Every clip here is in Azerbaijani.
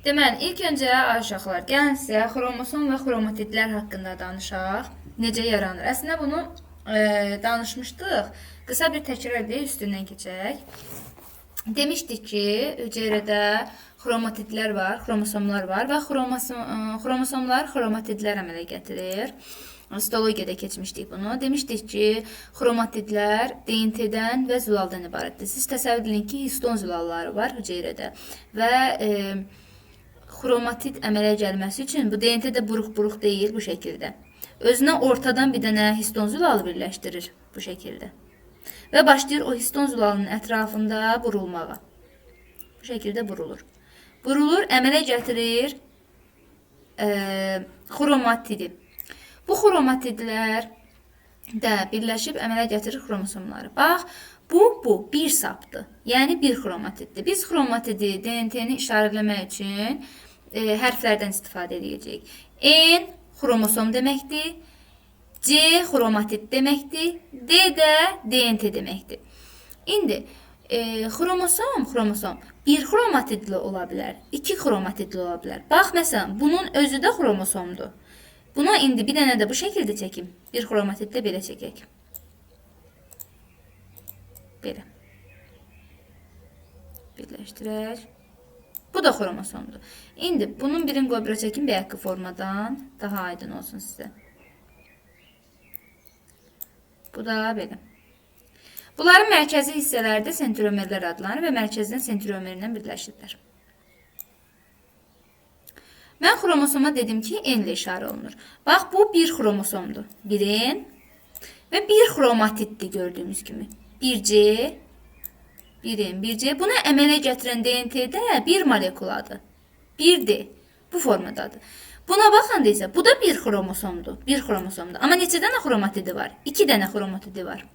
Deməli, ilk öncə ay uşaqlar, gəlin sizə xromosom və xromatidlər haqqında danışaq. Necə yaranır? Əslində bunu danışmışdıq. Qısa bir təkrar edək, üstündən keçək. Demişdik ki, hüceyrədə xromatidlər var, xromosomlar var və xromosomlar xromatidlər əmələ gətirir. Sitologiyada keçmişdik bunu. Demişdik ki, xromatidlər DNT-dən və zülaldan ibarətdir. Siz təsəvvür edin ki, histon zülalları var hüceyrədə və xromatid əmələ gəlməsi üçün bu DNT də buruq-buruq deyil bu şəkildə. Özünə ortadan bir dənə histon zülalı birləşdirir bu şəkildə. Və başlayır o histon zülalının ətrafında burulmağa. Bu şəkildə burulur. Burulur, əmələ gətirir xromatidi. Bu xromatidlər də birləşib əmələ gətirir xromosomları. Bax, bu bir sapdır. Yəni bir xromatiddir. Biz xromatidi, DNT-ni işarələmək üçün hərflərdən istifadə edəcəyik. N xromosom deməkdir. C xromatid deməkdir. D də DNT deməkdir. İndi xromosom bir xromatidli ola bilər, iki xromatidli ola bilər. Bax, məsələn, bunun özü də xromosomdur. Buna indi bir dənə də bu şəkildə çəkim. Bir xromatiddə belə çəkək. Belə. Birləşdirək. Bu da xromosomdur. İndi bunun birini qoy bura çəkim bayaqki formadan. Daha aydın olsun sizə. Bu da belə. Bunların mərkəzi hissələri də sentromerlər adlanır və mərkəzdən sentromerlə birləşirlər. Mən xromosoma dedim ki, N ilə işarə olunur. Bax, bu bir xromosomdur. Bir N və bir xromatiddir gördüyümüz kimi. 1C, 1N, 1C. Buna əmələ gətirən DNT-də bir molekuladır. 1D. Bu formadadır. Buna baxanda isə bu da bir xromosomdur. Bir xromosomdur. Amma neçə dənə xromatidi var? 2 dənə xromatidi var.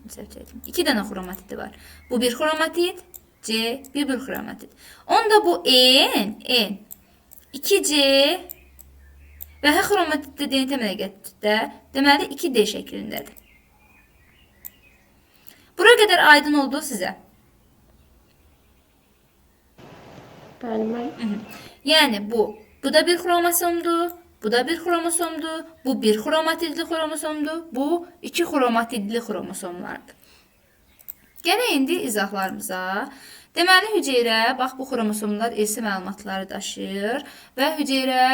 Səhv çəkdim. 2 dənə xromatidi var. Bu bir xromatid, C bir xromatid. Onda bu N, N, 2C və hər xromatiddə DNT əmələ gətirdi. Deməli 2D şəklindədir. Bura qədər aydın oldu sizə. Bəli, mən. Yəni bu da bir xromosomdur, bu da bir xromosomdur, bu bir xromatidli xromosomdur, bu iki xromatidli xromosomlardır. Gələk indi izahlarımıza. Deməli, hüceyrə, bax bu xromosomlar irsi məlumatları daşıyır və hüceyrə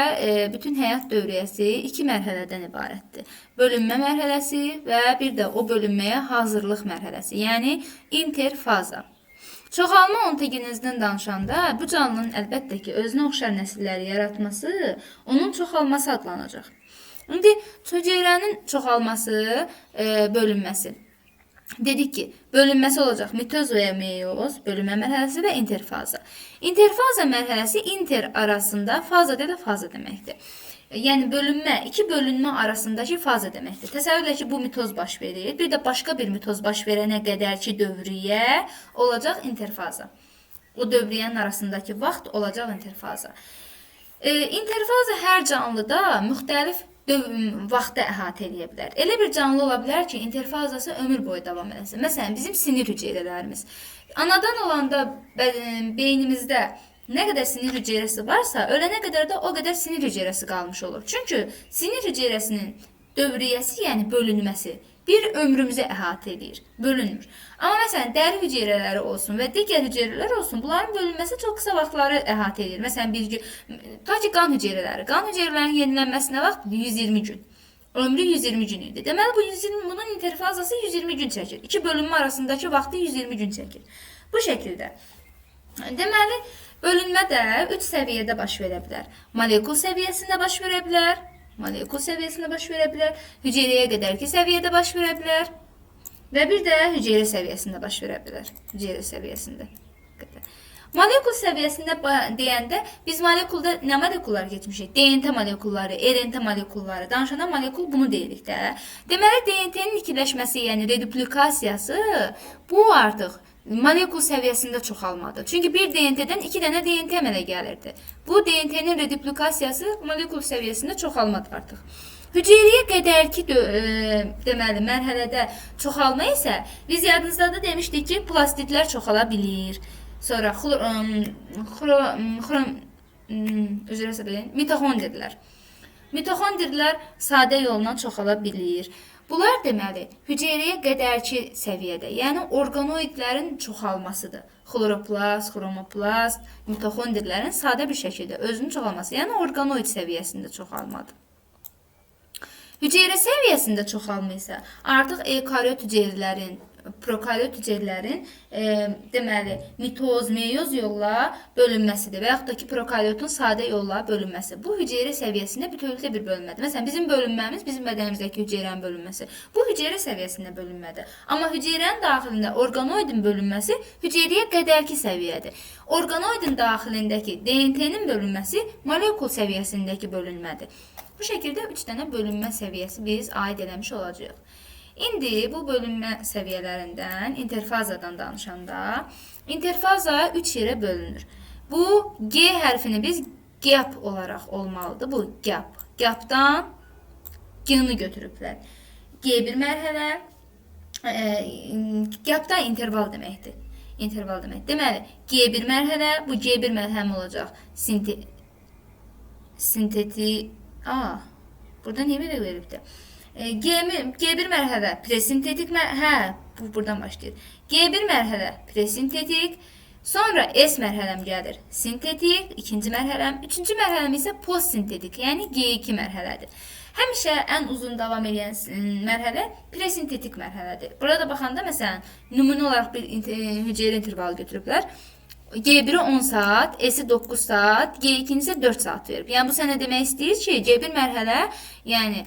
bütün həyat dövriyyəsi iki mərhələdən ibarətdir. Bölünmə mərhələsi və bir də o bölünməyə hazırlıq mərhələsi, yəni interfaza. Çoxalma ontogenezdən danışanda bu canlının əlbəttə ki, özünə oxşar nəsilləri yaratması onun çoxalması adlanacaq. İndi hüceyrənin çoxalması, bölünməsi. Dedik ki, bölünməsi olacaq mitoz və ya meyoz, bölünmə mərhələsi və interfaza. İnterfaza mərhələsi inter arasında, faza da faza deməkdir. Yəni bölünmə, iki bölünmə arasındakı faza deməkdir. Təsəvvür edək ki, bu mitoz baş verir. Bir də başqa bir mitoz baş verənə qədər ki, dövriyyə olacaq interfaza. O dövriyyənin arasındakı vaxt olacaq interfaza. İnterfaza hər canlıda müxtəlif vaxtı əhatə eləyə bilər. Elə bir canlı ola bilər ki, interfazası ömür boyu davam eləsin. Məsələn, bizim sinir hüceyrələrimiz. Anadan olanda beynimizdə nə qədər sinir hüceyrəsi varsa, ölənə qədər də o qədər sinir hüceyrəsi qalmış olur. Çünki sinir hüceyrəsinin dövriyyəsi, yəni bölünməsi bir ömrümüzü əhatə edir, bölünmür. Amma məsələn, dəri hüceyrələri olsun və digər hüceyrələr olsun, bunların bölünməsi çox qısa vaxtları əhatə edir. Məsələn, bir gün, ta ki qan hüceyrələri. Qan hüceyrələrinin yenilənməsi nə vaxt? 120 gün. Ömrü 120 gün idi. Deməli, bu 120, bunun interfazası 120 gün çəkir. İki bölünmə arasındakı vaxtı 120 gün çəkir. Bu şəkildə. Deməli, bölünmə də 3 səviyyədə baş verə bilər. Molekul səviyyəsində baş verə bilər. Molekul səviyyəsində baş verə bilər, hüceyrəyə qədərki səviyyədə baş verə bilər və bir də hüceyrə səviyyəsində baş verə bilər. Hüceyrə səviyyəsində. Molekul səviyyəsində deyəndə biz molekulda nə molekullar keçmişik? DNT molekulları, RNT molekulları. Danışanda molekul bunu deyirik də. Deməli, DNT-nin ikiləşməsi, yəni reduplikasiyası bu artıq molekul səviyyəsində çoxalmadır. Çünki bir DNT-dən iki dənə DNT əmələ gəlirdi. Bu DNT-nin reduplikasiyası molekul səviyyəsində çoxalmadır artıq. Hüceyrəyə qədərki deməli mərhələdə çoxalma isə biz yadınızda da demişdik ki, plastidlər çoxala bilir. Sonra Üzr istəyirəm. Mitoxondrlər. Mitoxondrlər sadə yolla çoxala bilir. Bunlar deməli hüceyrəyə qədərki səviyyədə, yəni orqanoidlərin çoxalmasıdır. Xloroplast, xromoplast, mitoxondrlərin sadə bir şəkildə özünün çoxalması, yəni orqanoid səviyyəsində çoxalmadır. Hüceyrə səviyyəsində çoxalma isə artıq eukaryot hüceyrələrin, prokaryot hüceyrələrin deməli mitoz, meyoz yolla bölünməsidir və yaxud da ki prokaryotun sadə yolla bölünməsi. Bu hüceyrə səviyyəsində bütövlükdə bir bölünmədir. Məsələn, bizim bölünməmiz bizim bədənimizdəki hüceyrənin bölünməsi. Bu hüceyrə səviyyəsində bölünmədir. Amma hüceyrənin daxilində orqanoidin bölünməsi hüceyrəyə qədərki səviyyədir. Orqanoidin daxilindəki DNT-nin bölünməsi molekul səviyyəsindəki bölünmədir. Bu şəkildə 3 dənə bölünmə səviyyəsi biz aid eləmiş olacağıq. İndi bu bölünmə səviyyələrindən, interfazadan danışanda, interfaza 3 yerə bölünür. Bu G hərfini biz gap olaraq olmalıdır. Bu gap. Gapdan G-ni götürüblər. G1 mərhələ, gapdan interval deməkdir. İnterval demək. Deməli, G1 mərhələ, bu G1 mərhələm olacaq. Sinteti, burada niyə belə veribdir? G1 mərhələ presintetik bu buradan başlayır. G1 mərhələ presintetik, sonra S mərhələm gəlir. Sintetik, ikinci mərhələm, üçüncü mərhələm isə postsintetik, yəni G2 mərhələdir. Həmişə ən uzun davam edən mərhələ presintetik mərhələdir. Burada baxanda məsələn nümunə olaraq bir hüceyrə intervalı götürüblər. G1-i 10 saat, S-i 9 saat, G2-ni isə 4 saat verib. Yəni bu sənə demək istəyir ki, G1 mərhələ, yəni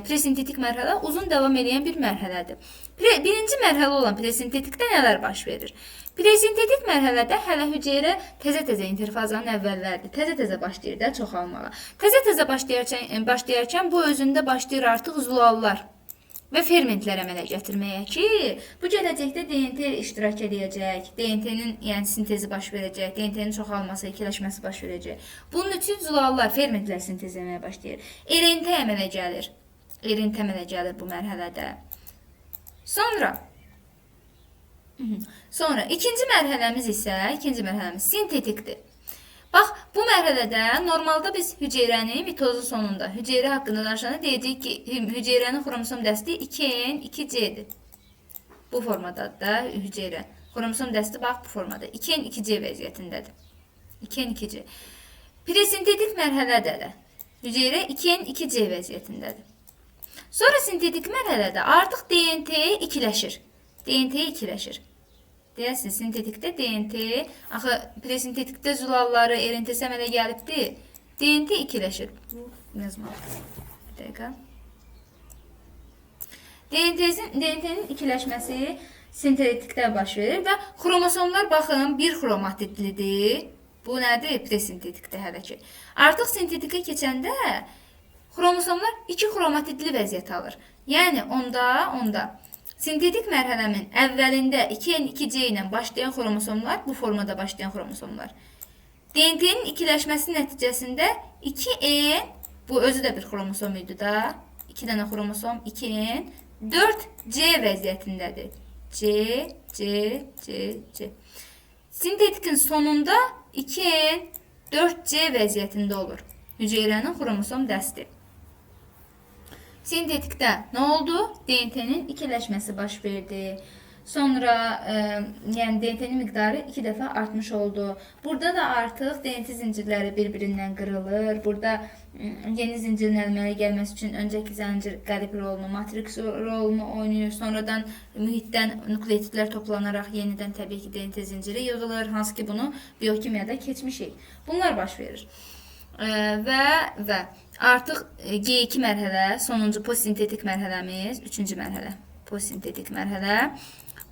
presintetik mərhələ uzun davam edən bir mərhələdir. Birinci mərhələ olan presintetikdə nələr baş verir? Presintetik mərhələdə hələ hüceyrə təzə-təzə interfazanın əvvəlləridir. Təzə-təzə başlayır da çoxalmağa. Təzə-təzə başlayarkən bu özündə başlayır artıq zulallar və fermentlər əmələ gətirməyə ki, bu gələcəkdə DNT iştirak edəcək, DNT-nin yəni sintezi baş verəcək, DNT-nin çoxalması, ikiləşməsi baş verəcək. Bunun üçün zulallar, fermentlər sintezləməyə başlayır. RNT əmələ gəlir. RNT əmələ gəlir bu mərhələdə. Sonra ikinci mərhələmiz isə, sintetikdir. Bax, bu mərhələdə normalda biz hüceyrəni mitozun sonunda, hüceyrə haqqında danışanda deyəcəyik ki, hüceyrənin xromosom dəsti 2N, 2C-dir. Bu formadadır da hüceyrə. Xromosom dəsti bax bu formada. 2N, 2C vəziyyətindədir. 2N, 2C. Presintetik mərhələdə də hüceyrə 2N, 2C vəziyyətindədir. Sonra sintetik mərhələdə artıq DNT ikiləşir. DNT ikiləşir. Deyəsin, sintetikdə DNT, axı presintetikdə zulalları, RNT-si əmələ gəlibdi. DNT ikiləşir. Bu, yazmaq. Bir dəqiqə. DNT-nin ikiləşməsi sintetikdə baş verir və xromosomlar, baxın, bir xromatidlidir. Bu nədir? Presintetikdə hələ ki. Artıq sintetikə keçəndə xromosomlar iki xromatidli vəziyyət alır. Yəni, onda sintetik mərhələmin əvvəlində 2N, 2C ilə başlayan xromosomlar, bu formada başlayan xromosomlar. DNT-nin ikiləşməsi nəticəsində 2N, bu özü də bir xromosom idi da, 2 dənə xromosom 2N, 4C vəziyyətindədir. C, C, C, C. Sintetikin sonunda 2N, 4C vəziyyətində olur. Hüceyrənin xromosom dəsti. Sintetikdə nə oldu? DNT-nin ikiləşməsi baş verdi. Sonra yəni DNT-nin miqdarı 2 dəfə artmış oldu. Burada da artıq DNT zincirləri bir-birindən qırılır. Burada yeni zincirin əmələ gəlməsi üçün öncəki zəncir qəlib rolunu, matriks rolunu oynayır. Sonradan mühitdən nukleotidlər toplanaraq yenidən təbii ki DNT zinciri yığılır. Hansı ki bunu biokimiyada keçmişik. Bunlar baş verir. Və artıq G2 mərhələ, sonuncu postsintetik mərhələmiz, üçüncü mərhələ, postsintetik mərhələ.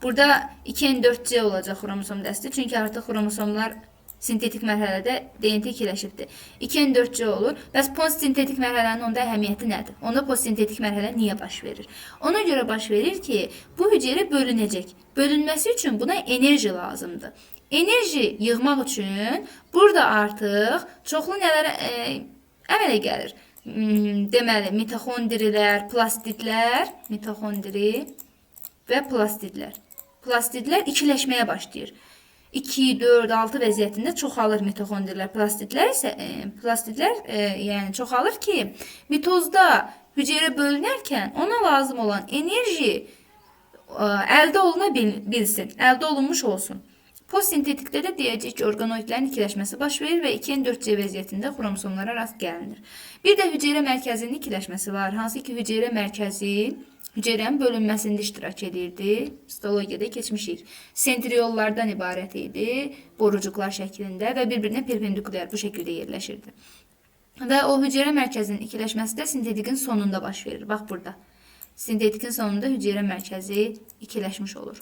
Burada 2N4C olacaq xromosom dəsti, çünki artıq xromosomlar sintetik mərhələdə DNT ikiləşibdir. 2N4C olur. Bəs postsintetik mərhələnin onda əhəmiyyəti nədir? Onda postsintetik mərhələ niyə baş verir? Ona görə baş verir ki, bu hüceyrə bölünəcək. Bölünməsi üçün buna enerji lazımdır. Enerji yığmaq üçün burada artıq çoxlu nələrə əmələ gəlir? Deməli, mitoxondrilər, plastidlər, mitoxondri və plastidlər. Plastidlər ikiləşməyə başlayır. 2, 4, 6 vəziyyətində çoxalır mitoxondrilər. Plastidlər isə plastidlər yəni çoxalır ki, mitozda hüceyrə bölünərkən ona lazım olan enerji əldə oluna bilsin, əldə olunmuş olsun. Postsintetikdə də deyəcək ki, orqanoidlərin ikiləşməsi baş verir və 2N4C vəziyyətində xromosomlara rast gəlinir. Bir də hüceyrə mərkəzinin ikiləşməsi var. Hansı ki, hüceyrə mərkəzi hüceyrənin bölünməsində iştirak edirdi. Histologiyada keçmişik. Sentriollardan ibarət idi, borucuqlar şəklində və bir-birinə perpendikulyar bu şəkildə yerləşirdi. Və o hüceyrə mərkəzinin ikiləşməsi də sintetikin sonunda baş verir. Bax burada. Sintetikin sonunda hüceyrə mərkəzi ikiləşmiş olur.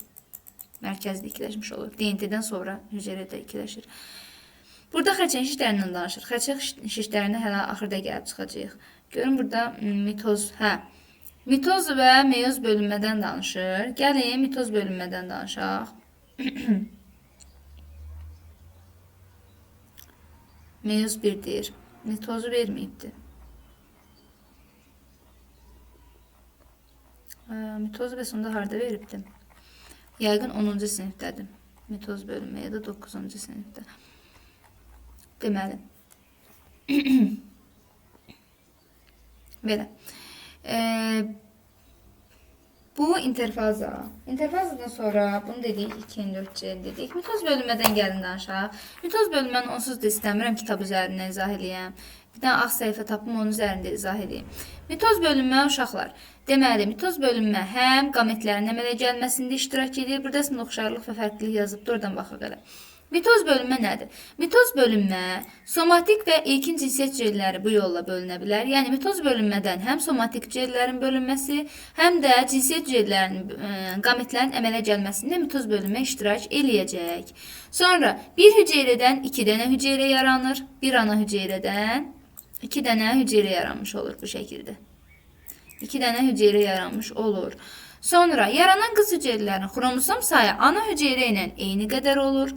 Mərkəzdə ikiləşmiş olur. DNT-dən sonra hüceyrə də ikiləşir. Burada xərçəng şişlərindən danışır. Xərçəng şişlərinə hələ axırda gəlib çıxacağıq. Görün burada mitoz, hə. Mitoz və meyoz bölünmədən danışır. Gəlin mitoz bölünmədən danışaq. Meyoz 1 deyir. Mitozu verməyibdi. Mitozu bəs onda harda veribdi? Yəqin 10-cu sinifdədir. Mitoz bölünmə ya da 9-cu sinifdə. Deməli. Belə. Bu interfaza. İnterfazadan sonra bunu dedik, 2N4C dedik. Mitoz bölünmədən gəlin danışaq. Mitoz bölünməni onsuz da istəmirəm kitab üzərindən izah eləyəm. Bir dənə ağ səhifə tapım, onun üzərində izah edeyim. Mitoz bölünmə uşaqlar. Deməli, mitoz bölünmə həm qametlərin əmələ gəlməsində iştirak edir. Burada əslində oxşarlıq və fərqlilik yazıbdır, oradan baxaq elə. Mitoz bölünmə nədir? Mitoz bölünmə somatik və ilkin cinsiyyət hüceyrələri bu yolla bölünə bilər. Yəni mitoz bölünmədən həm somatik hüceyrələrin bölünməsi, həm də cinsiyyət hüceyrələrinin, qametlərin əmələ gəlməsində mitoz bölünmə iştirak eləyəcək. Sonra bir hüceyrədən 2 dənə hüceyrə yaranır. Bir ana hüceyrədən 2 dənə hüceyrə yaranmış olur bu şəkildə. 2 dənə hüceyrə yaranmış olur. Sonra yaranan qız hüceyrələrin xromosom sayı ana hüceyrə ilə eyni qədər olur.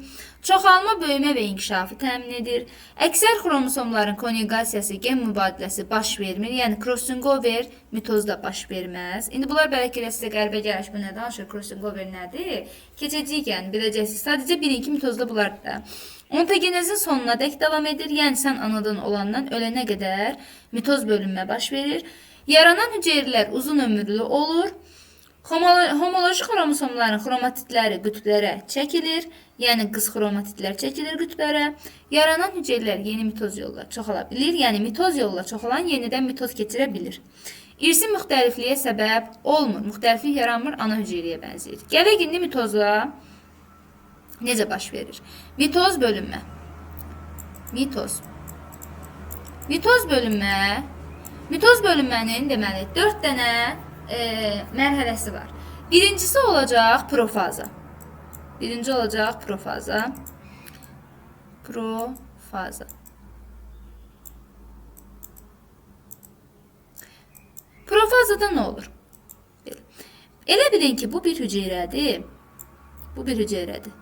Çoxalma, böyümə və inkişafı təmin edir. Əksər xromosomların konjugasiyası, gen mübadiləsi baş vermir. Yəni crossing over mitozda baş verməz. İndi bunlar bəlkə də sizə qəribə gəlir. Bu nə danışır? Crossing over nədir? Keçəcəyik, yəni biləcəksiniz. Sadəcə bilin ki, mitozda bunlar da. Ontogenezin sonuna dək davam edir. Yəni sən anadan olandan ölənə qədər mitoz bölünmə baş verir. Yaranan hüceyrələr uzun ömürlü olur. Homoloji xromosomların xromatidləri qütblərə çəkilir. Yəni qız xromatidlər çəkilir qütblərə. Yaranan hüceyrələr yeni mitoz yolla çoxala bilir. Yəni mitoz yolla çoxalan yenidən mitoz keçirə bilir. İrsi müxtəlifliyə səbəb olmur. Müxtəliflik yaranmır, ana hüceyrəyə bənzəyir. Gələk indi mitoza necə baş verir? Mitoz bölünmə. Mitoz. Mitoz bölünmə. Mitoz bölünmənin deməli 4 dənə mərhələsi var. Birincisi olacaq profaza. Birinci olacaq profaza. Profaza. Profazada nə olur? Elə bilin ki, bu bir hüceyrədir. Bu bir hüceyrədir.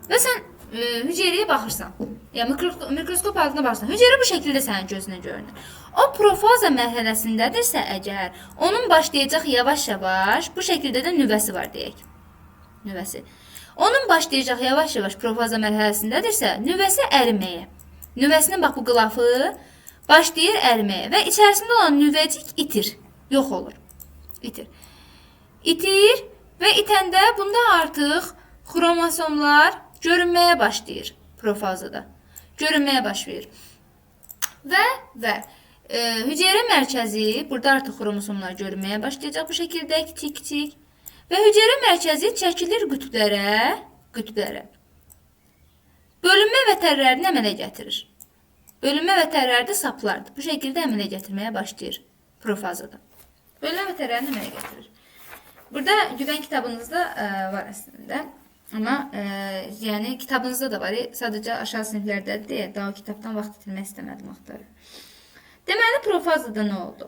Və sən hüceyrəyə baxırsan. Yəni mikroskop altına baxırsan. Hüceyrə bu şəkildə sənin gözünə görünür. O profaza mərhələsindədirsə əgər, onun başlayacaq yavaş-yavaş, bu şəkildə də nüvəsi var deyək. Nüvəsi. Onun başlayacaq yavaş-yavaş profaza mərhələsindədirsə, nüvəsi əriməyə. Nüvəsinin bax bu qılafı başlayır əriməyə və içərisində olan nüvəcik itir. Yox olur. İtir. İtir və itəndə bunda artıq xromosomlar görünməyə başlayır profazada. Görünməyə başlayır. Və hüceyrə mərkəzi, burada artıq xromosomlar görünməyə başlayacaq bu şəkildə kiçik-kiçik. Və hüceyrə mərkəzi çəkilir qütblərə. Bölünmə vətərlərini əmələ gətirir. Bölünmə vətərləri də saplardır. Bu şəkildə əmələ gətirməyə başlayır profazada. Bölünmə vətərlərini əmələ gətirir. Burada güvən kitabınızda var əslində. Amma yəni kitabınızda da var. Sadəcə aşağı siniflərdədir deyə daha o kitabdan vaxt itirmək istəmədim axtarıb. Deməli, profazada nə oldu?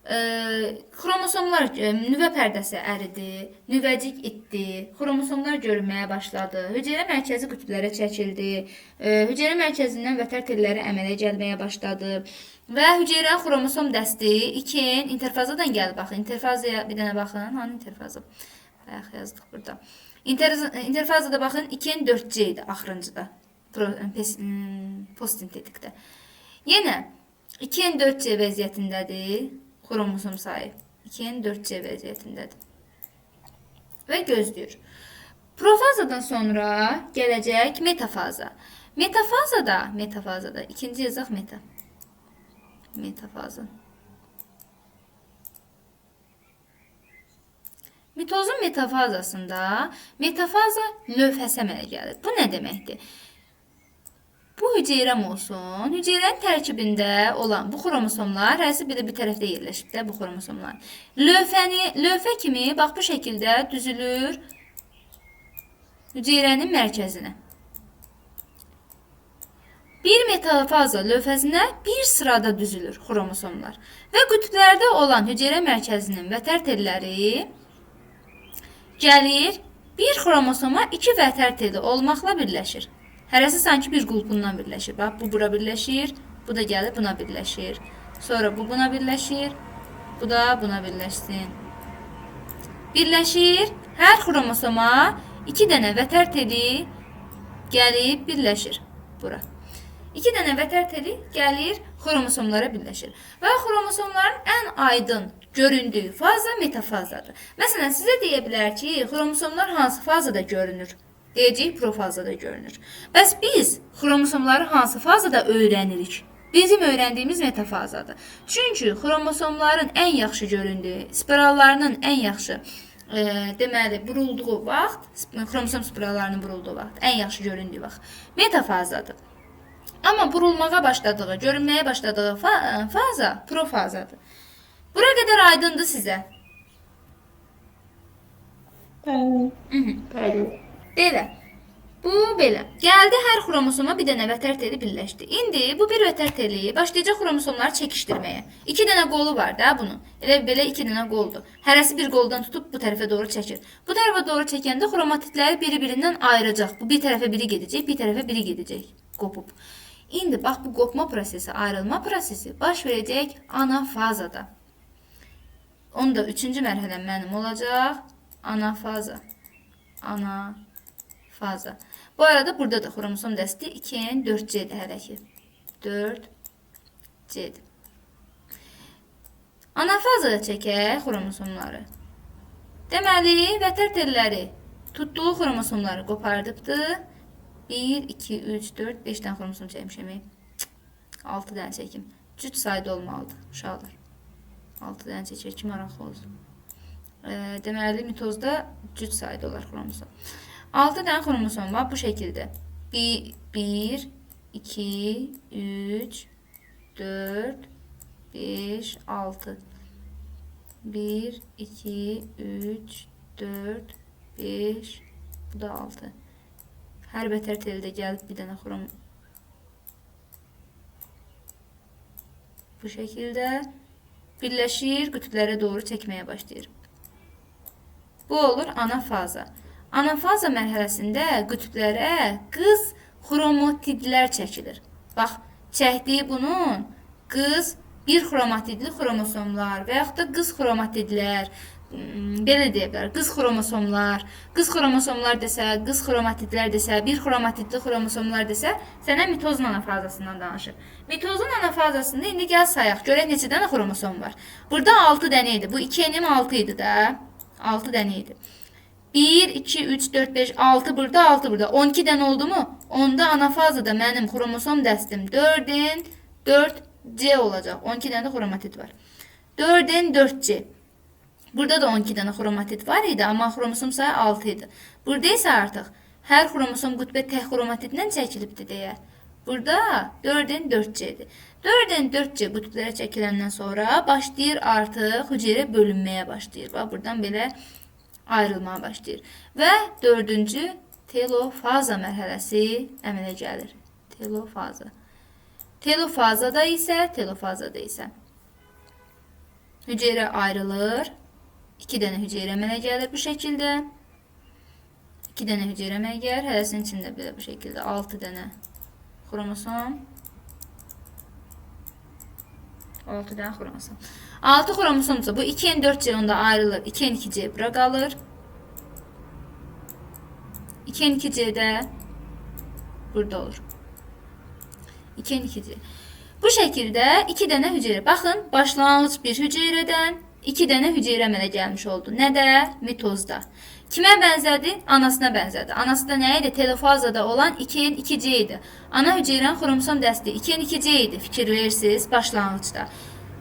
Xromosomlar, nüvə pərdəsi əridi, nüvəcik itdi, xromosomlar görünməyə başladı, hüceyrə mərkəzi qütblərə çəkildi, hüceyrə mərkəzindən vətər telləri əmələ gəlməyə başladı və hüceyrənin xromosom dəsti 2N interfazadan gəldi. Baxın, interfazaya bir dənə baxın. Hanı interfaza? Bayaq yazdıq burada. İnterfazada baxın 2N 4C idi axırıncıda. Postsintetikdə. Yenə 2N 4C vəziyyətindədir xromosom sayı. 2N 4C vəziyyətindədir. Və gözləyir. Profazadan sonra gələcək metafaza. Metafazada ikinci yazaq meta. Metafaza. Mitozun metafazasında metafaza lövhəsi əmələ gəlir. Bu nə deməkdir? Bu hüceyrəm olsun. Hüceyrənin tərkibində olan bu xromosomlar hərəsi belə bir tərəfdə yerləşib də bu xromosomlar. Lövhə kimi bax bu şəkildə düzülür hüceyrənin mərkəzinə. Bir metafaza lövhəsinə bir sırada düzülür xromosomlar və qütblərdə olan hüceyrə mərkəzinin vətər telləri gəlir bir xromosoma iki vətər teli olmaqla birləşir. Hərəsi sanki bir qulpundan birləşir. Bax, bu bura birləşir, bu da gəlir buna birləşir. Sonra bu buna birləşir, bu da buna birləşsin. Birləşir, hər xromosoma iki dənə vətər teli gəlib birləşir bura. İki dənə vətər teli gəlir, xromosomlara birləşir. Və xromosomların ən aydın göründüyü faza metafazadır. Məsələn, sizə deyə bilər ki, xromosomlar hansı fazada görünür? Deyəcəyik, profazada görünür. Bəs biz xromosomları hansı fazada öyrənirik? Bizim öyrəndiyimiz metafazadır. Çünki xromosomların ən yaxşı göründüyü, spirallarının ən yaxşı deməli, burulduğu vaxt, xromosom spirallarının burulduğu vaxt, ən yaxşı göründüyü vaxt metafazadır. Amma burulmağa başladığı, görünməyə başladığı faza profazadır. Bura qədər aydındır sizə. Bəli. Bəli. Belə. Bu belə. Gəldi hər xromosoma bir dənə vətər teli birləşdi. İndi bu bir vətər teli başlayacaq xromosomları çəkişdirməyə. İki dənə qolu var da bunun. Elə belə iki dənə qoldur. Hərəsi bir qoldan tutub bu tərəfə doğru çəkir. Bu tərəfə doğru çəkəndə xromatidləri biri-birindən ayıracaq. Bu bir tərəfə biri gedəcək, bir tərəfə biri gedəcək. Qopub. İndi bax bu qopma prosesi, ayrılma prosesi baş verəcək anafazada. Onda üçüncü mərhələm mənim olacaq. Anafaza. Anafaza. Bu arada burada da xromosom dəsti 2N 4C-dir hələ ki. 4C-dir. Anafazada çəkək xromosomları. Deməli, vətər telləri tutduğu xromosomları qopardıbdır. 1, 2, 3, 4, 5 dənə xromosom çəkmişəm. 6 dənə çəkim. Cüt sayda olmalıdır uşaqlar. 6 dənə çəkir ki, maraqlı olsun. Deməli, mitozda cüt sayda olar xromosom. 6 dənə xromosom var bu şəkildə. 1, 2, 3, 4, 5, 6. 1, 2, 3, 4, 5, bu da 6. Hər vətər teldə gəlib bir dənə xrom bu şəkildə birləşir, qütblərə doğru çəkməyə başlayır. Bu olur anafaza. Anafaza mərhələsində qütblərə qız xromatidlər çəkilir. Bax, çəkdiyi bunun qız bir xromatidli xromosomlar və yaxud da qız xromatidlər, belə deyə bilər, qız xromosomlar, qız xromosomlar desə, qız xromatidlər desə, bir xromatidli xromosomlar desə, sənə mitozun anafazasından danışır. Mitozun anafazasında indi gəl sayaq, görək neçə dənə xromosom var. Burada 6 dənə idi. Bu 2 N-im 6 idi də. 6 dənə idi. 1, 2, 3, 4, 5, 6 burada, 6 burada. 12 dənə oldu mu? Onda anafazada mənim xromosom dəstim 4N, 4C olacaq. 12 dənə də xromatid var. 4N, 4C. Burada da 12 dənə xromatid var idi, amma xromosom sayı 6 idi. Burada isə artıq hər xromosom qütbə tək xromatidlə çəkilibdir deyə. Burada 4N, 4C-dir. 4N, 4C qütblərə çəkiləndən sonra başlayır artıq hüceyrə bölünməyə başlayır. Bax, buradan belə ayrılmağa başlayır. Və dördüncü telofaza mərhələsi əmələ gəlir. Telofaza. Telofazada isə hüceyrə ayrılır. 2 dənə hüceyrə əmələ gəlir bu şəkildə. 2 dənə hüceyrə əmələ gəlir. Hərəsinin içində belə bu şəkildə 6 dənə xromosom. 6 dənə xromosom. 6 xromosomsa bu 2N 4C onda ayrılır. 2N 2C bura qalır. 2N2C də burada olur. 2N2C. Bu şəkildə 2 dənə hüceyrə. Baxın, başlanğıc bir hüceyrədən 2 dənə hüceyrə əmələ gəlmiş oldu. Nədə? Mitozda. Kimə bənzədi? Anasına bənzədi. Anası da nə idi? Telofazada olan 2N2C idi. Ana hüceyrənin xromosom dəsti 2N2C idi. Fikir verirsiniz başlanğıcda.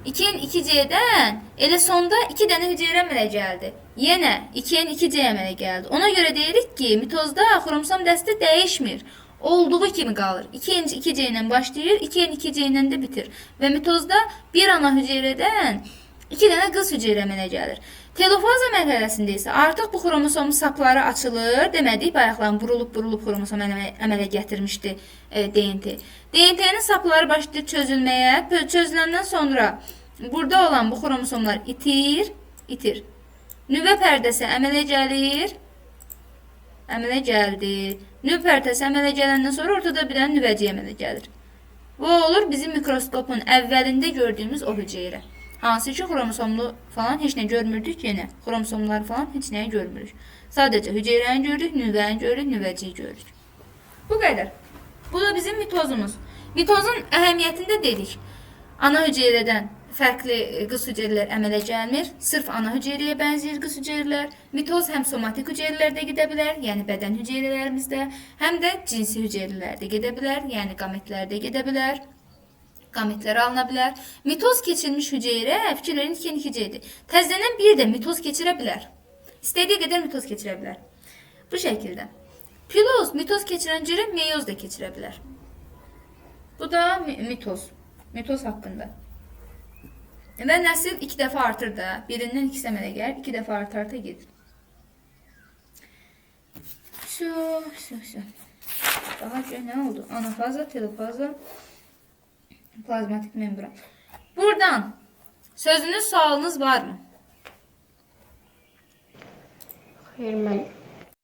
2N2C-dən elə sonda 2 dənə hüceyrə əmələ gəldi. Yenə 2N2C əmələ gəldi. Ona görə deyirik ki, mitozda xromosom dəsti dəyişmir. Olduğu kimi qalır. 2N2C ilə başlayır, 2N2C ilə də bitir. Və mitozda bir ana hüceyrədən 2 dənə qız hüceyrə əmələ gəlir. Telofaza mərhələsində isə artıq bu xromosom sapları açılır. Demədik, bayaqdan burulub xromosom əmələ gətirmişdi DNT. DNT-nin sapları başlayır çözülməyə. Çözüləndən sonra burada olan bu xromosomlar itir. Nüvə pərdəsi əmələ gəlir. Əmələ gəldi. Nüvə pərdəsi əmələ gələndən sonra ortada bir dənə nüvəcik əmələ gəlir. Bu olur bizim mikroskopun əvvəlində gördüyümüz o hüceyrə. Hansı ki, xromosomlu falan heç nə görmürdük yenə. Xromosomları falan heç nəyi görmürük. Sadəcə hüceyrəni görürük, nüvəni görürük, nüvəciyi görürük. Bu qədər. Bu da bizim mitozumuz. Mitozun əhəmiyyətini də dedik. Ana hüceyrədən fərqli qız hüceyrələr əmələ gəlmir. Sırf ana hüceyrəyə bənzəyir qız hüceyrələr. Mitoz həm somatik hüceyrələrdə gedə bilər, yəni bədən hüceyrələrimizdə, həm də cinsi hüceyrələrdə gedə bilər, yəni qametlərdə gedə bilər. Qametlər alına bilər. Mitoz keçirilmiş hüceyrə, fikir verin 2N2C-dir. Təzələnən bir də mitoz keçirə bilər. İstədiyi qədər mitoz keçirə bilər. Bu şəkildə. Piloz mitoz keçirən hüceyrə meyoz da keçirə bilər. Bu da mitoz. Mitoz haqqında. Və nəsil 2 dəfə artır da. Birindən ikisi əmələ gəlir, 2 dəfə arta-arta gedir. Şu. Daha gör nə oldu? Anafaza, telofaza, plazmatik membran. Buradan sözünüz, sualınız var mı? Xeyr, mən